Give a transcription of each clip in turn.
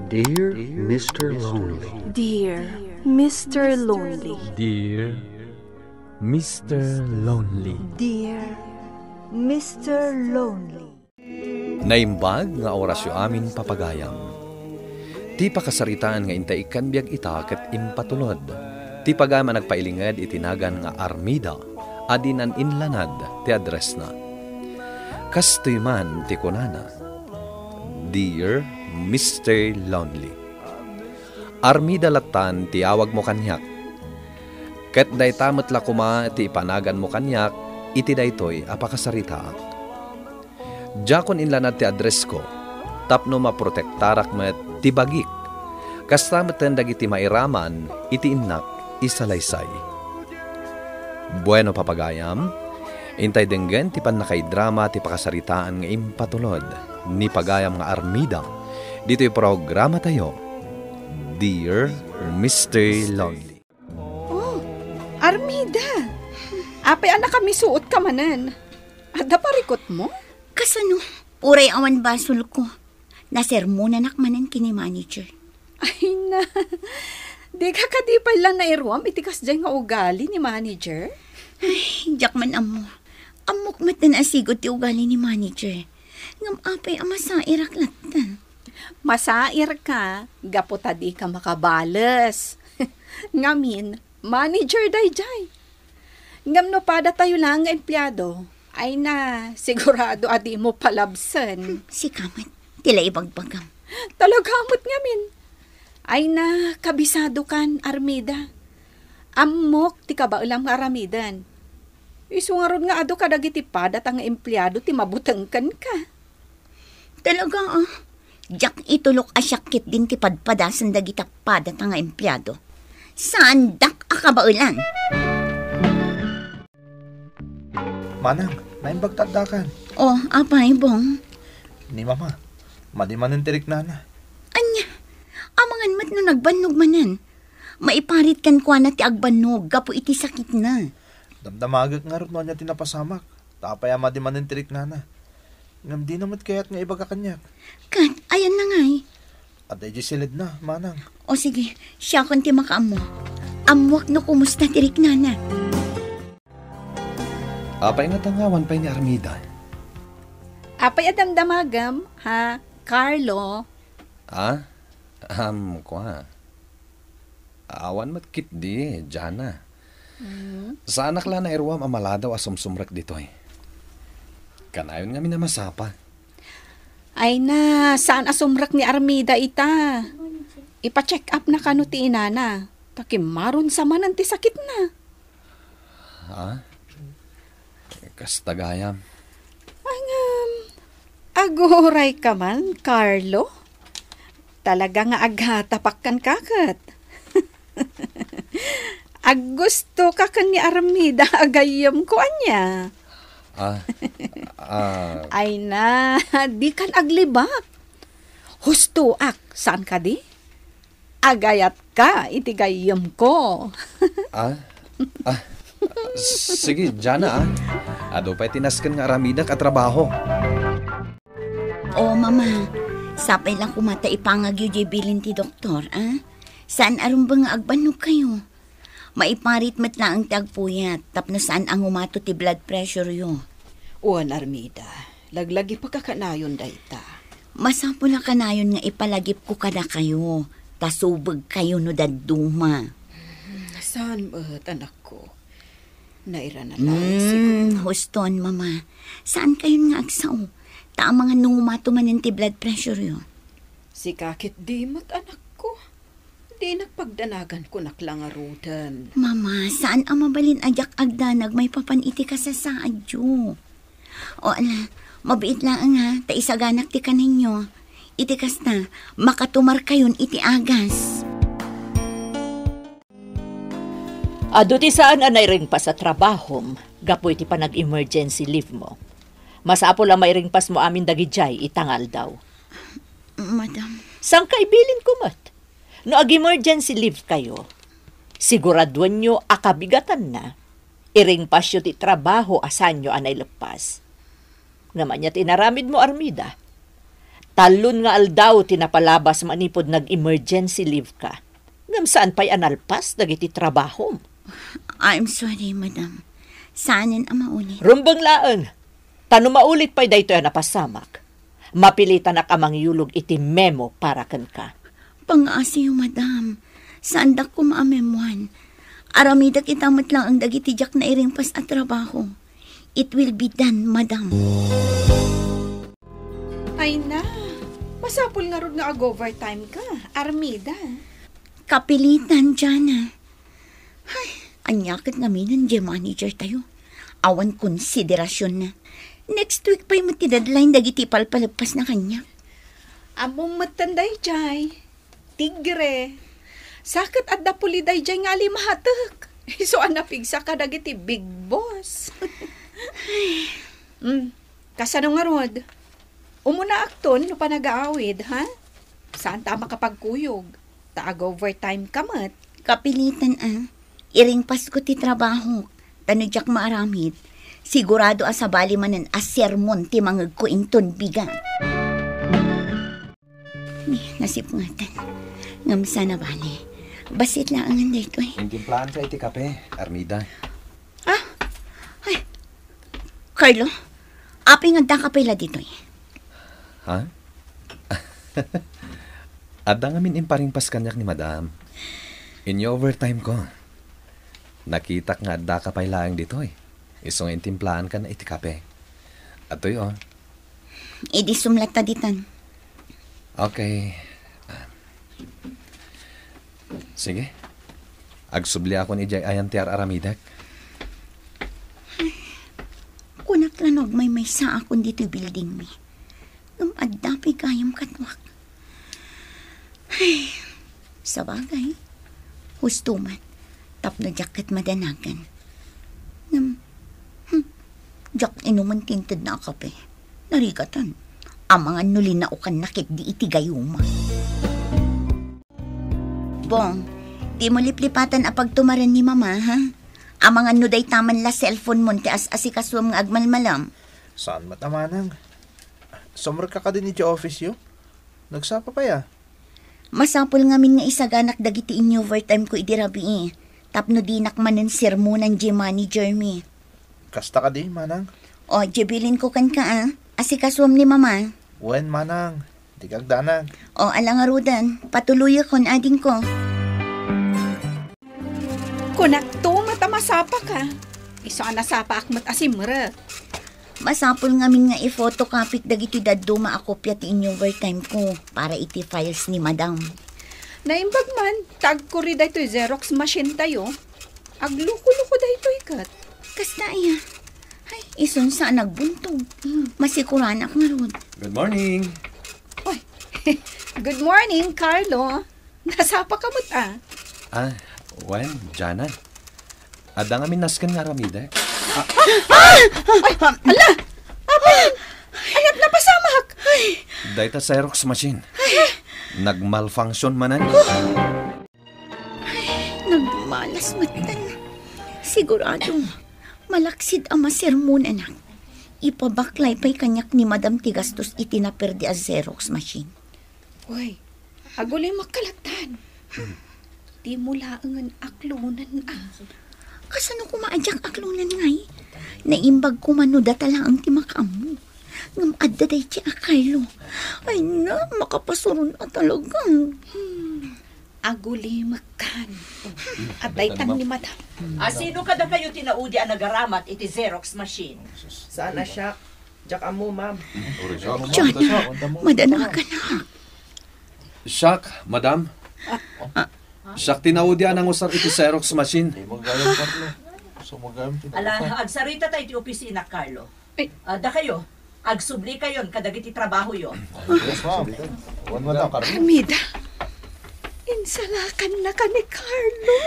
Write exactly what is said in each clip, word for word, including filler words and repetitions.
Dear Mister Lonely. Dear Mister Lonely. Dear Mister Lonely. Dear Mister Lonely. Naimbag nga orasyo amin, papagayam. Ti pakasaritaan nga intay ikkan biag ita ket impatulod. Ti pagayam a nagpailinged iti nagan nga Armida a dinan inlanad ti addressna. Kastoy man ti kunana, "Dear Mister Lonely, Armida lattan ti awagmo kaniak. Ket dayta met la koma ti ipanaganmo kaniak iti daytoy a pakasaritaak. Diakon inlanad ti addressko tapno maprotektarak met ti bagik. Kasta metten dagiti mairaman iti innak isalaysay." Bueno, papagayam, intay denggen ti pannakaidrama ti pakasaritaan nga impatulod ni pagayam nga Armida ditoy programatayo, Dear Mister Lonely. Oh, Armida! Apay a nakamisuot ka manen? Adda parikutmo? Kasano? Uray awan basolko. Nasermonanak manen ken ni manager. Ay na, di ka kadi pay la nairuam iti kasdiay nga ugali ni manager? Ay, diak man ammo. Ammok met a nasigud ti ugali ni manager. Ngem apay a masairak latta? Masair ka, gapu ta di ka makabales. Ngamin, manager daydiay. Ngem no pada tayo lang nga empleyado, ay na, sigurado a di mo palabsen. Hmm, sika met, ti la ibagbagam. Talaga met ngamin. Ay na, kabisado kan, Armida. Ammok ti kabaelam nga aramiden. Isu ngarud nga adu kadagiti padata nga empleyado ti mabuteng kenka. Talaga, ah. Diak itulok a siak ketdin ti padpadasen dagita padata nga empleyado. Saandak a kabaelan. Manang, naimbag ta addakan. Oh, apay, Bong? Ni Mama, madi manen ti riknana. Ania? Amangan met no nagbannog manen. Maiparit kenkuana ti agbannog gapu iti sakitna. Damdamagek ngarud no ania ti napasamak. Ta apay a madi manen ti riknana. Ngem dina met kayat nga ibaga kaniak. Ket, ayanna ngay? Adda idiay siledna, Manang. O sige, siakon ti makaammo. Ammoak no kumusta ti riknana. Apay nga tangawan pay ni Armida? Apay a damdamagem, ha, Carlo? Ah? Am, kua. Awan met ketdi, Jana. Mm. Saanak la nairuam a maladaw a sumsumrek ditoy. Kanayon ngamin a masapa. Ay na, saan a sumrek ni Armida ita? Ipa-check up na kano ti inana. Ta kimmaron sa manen ti sakitna. Ha? Kasta gayam. Ngem, aguray ka man, Carlo? Talaga nga agatapak kan kaket. Aggusto ka ken ni Armida a gayyemko, ania? Ah, ah. Ay na, di kan aglibak. Hustoak, saan kadi? Agayatka iti gayyemko. Ah? Ah, sige, Jana, ah. Adu pay ti nasken nga aramidak a trabaho. O, Mama, sapay la koma ta ipangagyo diay bilin ti doktor, ah? Saan a rumbeng nga agbannogkayo. Maiparit met laeng ti agpuyat tapno saan a ngumato ti blood pressure-yo. Wen, Armida, laglagipka kanayon dayta. Masapul a kanayon nga ipalagipko kadakayo, ta subegkayo no dadduma. Hmm, saan met, anakko? Nairana laeng siguro. Hmm, huston, Mama. Saankayon nga agsao? Ta amangan no ngumato manen ti blood pressure-yo. Sika ketdi met, anakko. Dinak pagdanagan, kunak la ngaruden. Mama, saan a mabalin a diak agdanag maipapan iti kasasaadyo. O ala, mabiit laeng ha, ta isaganak ti kanenyo. Iti kasta, makatumarkayon iti agas. Adu ti saan a nairingpas a trabahom gapu iti panag-emergency leave mo. Masapul a mairingpas mo amin dagidiay ita nga aldaw. Madam. Saan ka ibilin ko met? No ag-emergency leave kayo, siguraduenyo a kabigatanna, iringpasyo ti trabaho a saanyo a naileppas. Ngem ania ti inaramidmo, Armida? Tallon nga aldaw ti napalabas manipud nag-emergency leave ka. Ngem saan pay a nalpas dagiti trabahom. I'm sorry, madam. Saanen a maulit. Rumbeng laeng. Ta no maulit pay daytoy a napasamak, mapilitanak a mangyulog iti memo para kenka. Pangaasiyo, madam. Saandak koma a memoan. Aramidek ita met laeng dagiti diak nairingpas a trabaho. It will be done, madam. Ay na, masapul ngarud nga ag-overtime ka, Armida. Kapilitan, Jana. Ay, ania ket ngamin diay manager tayo? Awan konsiderasionna. Next week pay met ti deadline dagiti ipalpaleppasna kaniak. Ammom metten daydiay. Tigre. Sa ket adda puli daydiay nga alimatek. Isu a napigsa kadagiti big boss. Mm. Kasano ngarud? Umunaakton no panagaawid, ha? Saanta a makapagkuyog. Ta ag-overtime ka met. Kapilitan a. Iringpasko ti trabahok. Ta no diak maaramid, sigurado a sabali manen a sermon ti mangegko inton bigat. Ni, nasipngetan. Ngem saan a bale. Bassit laengen daytoy. Intimplaanka iti kape, Armida. Ah? Ay. Carlo, apay nga addaka pay la ditoy? Ha? Adda ngamin imparingpas kaniak ni Madam. Inyo overtime ko. Nakitak nga addaka pay laeng ditoy. Isu nga intimplaankan iti kape. Atoy, oh. Idi sumlatta ditan. Okay. Sige. Agsubliakon idiay ayan ti ar-aramidek. Kunak la no agmaymaysaakon ditoy buildingmi. Ngem adda pay gayam kaduak. Ay, sabagay, husto met, tapno diak ket madanagan. Ngem, hmm, diak inumen ti intedna a kape. Narigatan, amangan no linaokanna ketdi iti gayuma. Bong, dimo liplipatan a pagtumaren ni Mama, ha? Amangan no dayta man la cellphone mon ti as-asikasuem nga agmalmalam. Saan met a manang? Sumrekka kadin idiay office-yo? Nagsapa pay a? Masapul ngamin nga isaganak dagiti in-overtime ko idi rabii, tapno dinak manen sermonan diay manager mi. Kasta kadi, manang? O, diay bilin ko kenka a. Asikasuem ni Mama. Wen, manang. Dika agdanag. O, ala ngaruden. Patuloyakon, adingko. Kunakto met a masapaka. Isu a nasapaak met a simrek. Masapul ngamin nga i-photocopyk dagiti dadduma a kopia ti in-overtime ko para iti files ni Madam. Naimbag man, ta agkuri daytoy Xerox machine tayo. Agluko-luko daytoy ket. Kasta aya. Ay, isun sa nagbuntog. Masikuranak ngarud. Good morning. Oy, good morning, Carlo. Nasapaka met a? Ah, wen, Jana. Adda ngamin nasken nga aramidek. Ay, ala! Apay! Aniat napasamak? Dayta Xerox machine. Nagmalfunction manen. Ay, nagmalas metten. Sigurado, malaksid a masermonanak. Ipabaklay pay kaniak ni Madam ti gastos iti naperdi a Xerox machine. Uy, agulimek ka lattan. Dimo laengen aklonen a. Kasano koma a diak aklonen ngay? Naimbag koma no data laeng ti makaammo. Ngem adda daydi a Carlo. Ay na, makapasuron a talaga. Hmm. Agulimekkan. Adda itan ni Madam. A, sino kadakayo ti naudi a nagaramat iti Xerox machine? Saan a siak? Diak ammo, ma'am. Diyan, madanagan na. Siak, madam. Siak ti naudi a nangusar iti Xerox machine. Ala, agsarita tayo ti opisina, Carlo. Ay. Ah, dakayo, agsubli kayon kadagiti trabahoyo. Yes, ma'am. Wan, madam. Armida, insalakan na ka ni Carlo.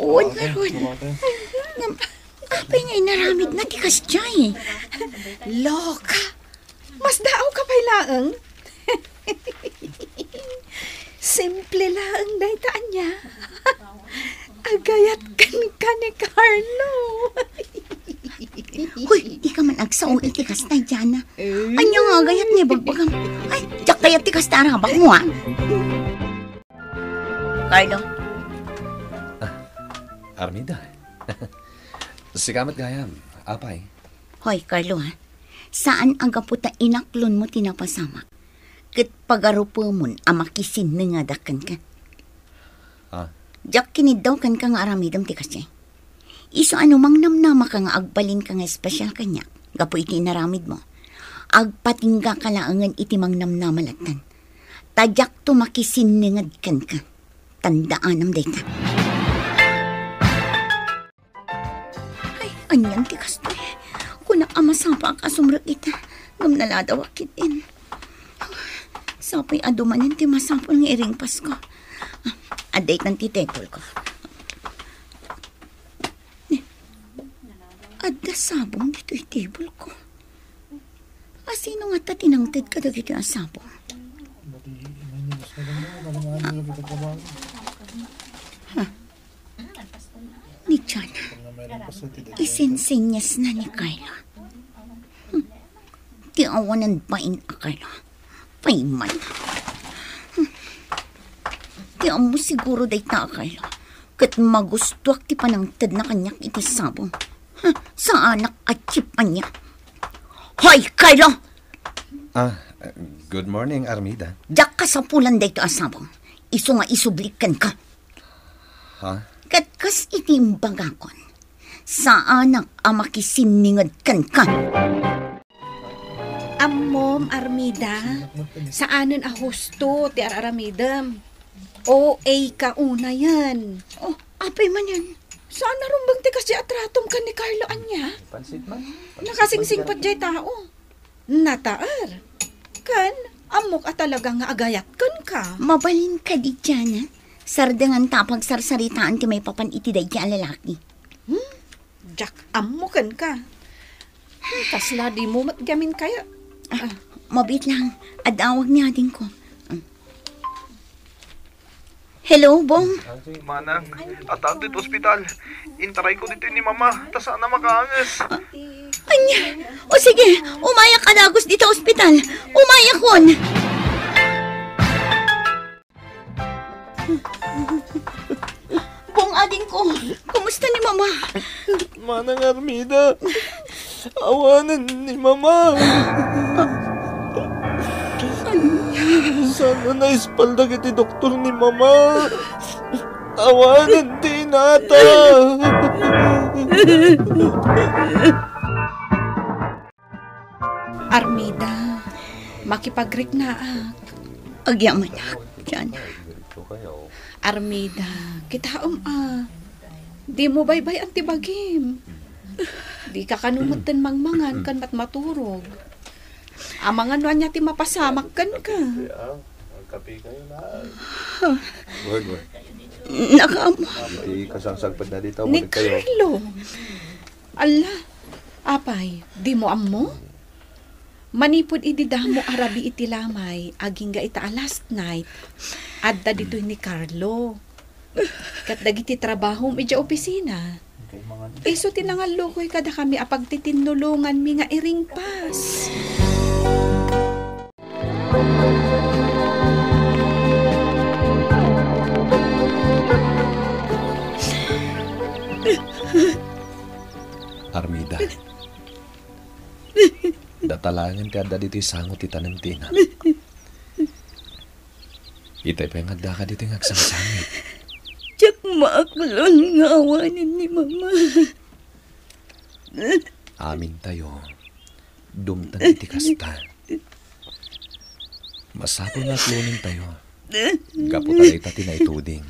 Wan, ngarud. Ngem, apay nga inaramid na ti kasdiay? Loka, masdaaw ka pay laeng. Simple laeng dayta ania. Agayat kenka ni Carlo. Hoy, dika man agsao iti kasta, Jana. Ania nga agayat nga ibagbagam? Ay, diak kayat ti kasta arabakmo, a? Carlo. Ah, Armida. Sika met gayam, apay. Hoy, Carlo, ha? Saan a gapu ta inaklonmo ti napasamak ket pagarupemon a makisinnengedak kenka. Ah. Diak kiniddaw kenka nga aramidem ti kasdiay. Isu a no mangnamnamaka nga agbalinka nga espesial kaniak gapu iti inaramidmo, agpatinggaka laengen iti mangnamnama lattan. Ta diakto makisinnenged kenka. Tandaanam dayta. Ay, anian ti kastoy? Kunak a masapaak a sumrek ita ngem naladawak ket in. Sapay a dumanen ti masapul nga iringpasko. Adda itan ti table ko. Adda sabong ditoy table ko. A sino ngata ti nangted kadagiti a sabong? Ha? Ni Jana. Isinsingiasna ni Carlo. Hmm. Ti awanan bain a Carlo. Payman. Hmm. Ti ammo siguro dayta a Carlo. Ket magustuak ti panangtedna kaniak iti sabong. Hmm. Saanak a tsipanya. Hoy, Carlo! Ah, good morning, Armida. Diak kasapulan dayta a sabong. Isu nga isublik kenka. Ha? Ket kas iti imbagakon, saanak a makisinninged kenka. Ammom, Armida, saanen a husto ti ar-aramidem. O A ka unayen. Oh, apay manen? Saan a rumbeng ti kasdi a tratom ken ni Carlo ania? Pansit man. Nakasingsingpet jay tao. Nataer. Ken, ammok a talaga nga agayat kenka. Mabalin kadi, Jana? Sardenganta a pagsarsaritaan ti maipapan iti daydi a lalaki. Hmm? Diak ammo kenka. Hmm, kasla dimo met gamin kaya. Ah, mabiit lang. Adawag ni adingko. Hmm. Hello, Bong. Manang, adda ditoy ospital. Intarayko ditoy ni Mama, ta saan a makaanges. Ania? O sige, umayak a dagus dita ospital. Umayakon. Bong, adingko, kumusta ni Mama? Manang Armida, awanen ni Mama. Saan a naispal dagiti doktor ni Mama. Awanen ti inata. Armida, makipagriknaak. Agyamanak, Jana. Armida, kitaem a. Dimo baybay-an ti bagim. Dika kano metten mangmangan ken met maturog. Amangan no ania ti mapasamak kenka. Kape kayo na. Word, word. Nakaammo. Iti kasangsangpet na dita, ni Carlo. Alla, apay, dimo ammo? Manipud idi damo a rabii ti lamay, agingga ita a last night, adda ditoy ni Carlo. Ket dagiti trabahom idiay opisina, isu ti nangallukoy kadakami a pagtitinnulonganmi nga iringpas. Armida, data laengen ti adda ditoy sango ti tanem ti inam. Itay pay nga addaka ditoy nga agsangsangit. Diak maaklon nga awanen ni Mama. Amintayo, dumteng iti kasta. Masapul nga aklonentayo. Gapu ta dayta ti naituding.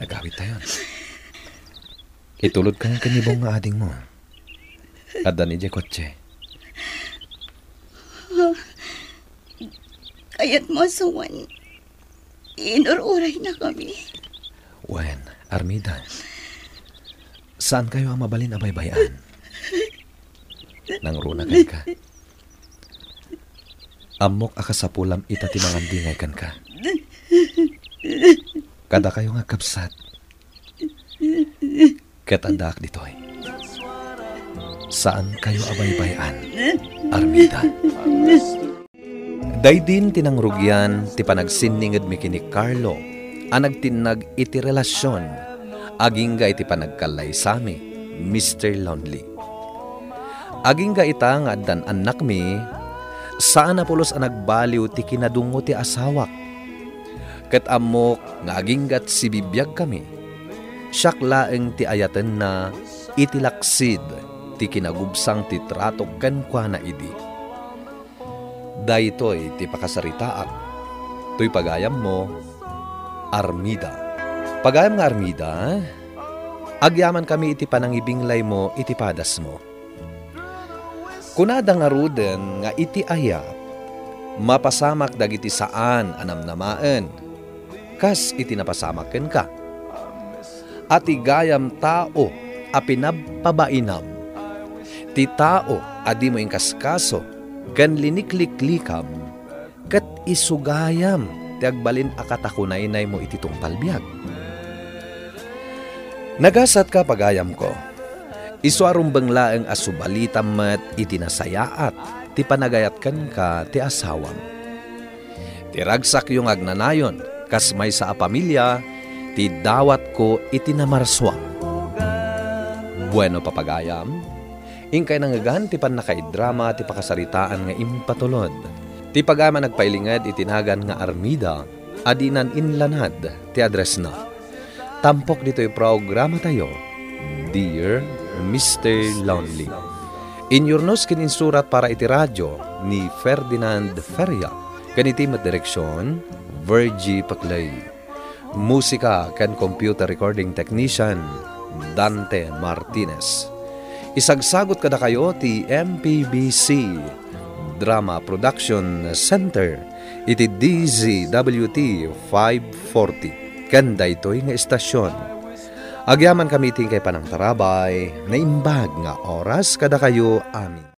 Agawidtayon. Itulodka ken ni Bong nga adingmo. Adda ni diay kotse. Kayatmo a sawen, inur-uraynakami. Wen, Armida, saankayo a mabalin a baybay-an. Nangruna kenka. Ammok a kasapulam ita ti mangandingay kenka. Kadakayo nga agkabsat, Ket addaak ditoy. Saankayo a baybay-an, Armida. Daydin ti nangrugian ti panagsinningedmi ken ni Carlo a nagtinnag iti relasion agingga iti panagkallaysami, Mister Lonely. Agingga ita nga addan annakmi, saan a pulos a nagbaliw ti kinadungngo ti asawak. Ket ammok nga aginggat sibibiagkami, siak laeng ti ayatenna iti laksid ti kinagubsang ti tratok kenkuana idi. Daytoy ti pakasaritaak. Toy pagayammo, Armida. Pagayam nga Armida, agyamankami iti panangibinglaymo iti padasmo. Kunada ngaruden nga iti ayat, mapasamak dagiti saan a namnamaen, kas iti napasamak kenka. A ti gayam tao a pinabpabainam, ti tao a dimo inkaskaso ken linikliklikam, ket isu gayam ti agbalin a katakunaynaymo iti tungpal biag. Nagasatka, pagayamko. Isu a rumbeng laeng a subalitam met iti nasayaat ti panagayat kenka ti asawam. Ti ragsakyo nga agnanayon kas maysa a pamilia ti dawatko iti namarsuam. Bueno, papagayam, inkay nangngegan ti pannakaidrama ti pakasaritaan nga impatulod. Ti pagayam a nagpailinged iti nagan nga Armida a dinan inlanad ti addressna. Tampok ditoy programatayo, Dear Mister Lonely. Inyurnos ken insurat para iti radio ni Ferdinand Feria, ken iti met direksion, Virgie Paclay. Musika ken computer recording technician, Dante Martinez. Isagsagot kadakayo ti M P B C Drama Production Center iti D Z W T five forty ken daytoy nga estasion. Agyamankami iti inkay panangtarabay, naimbag nga oras kadakayo amin.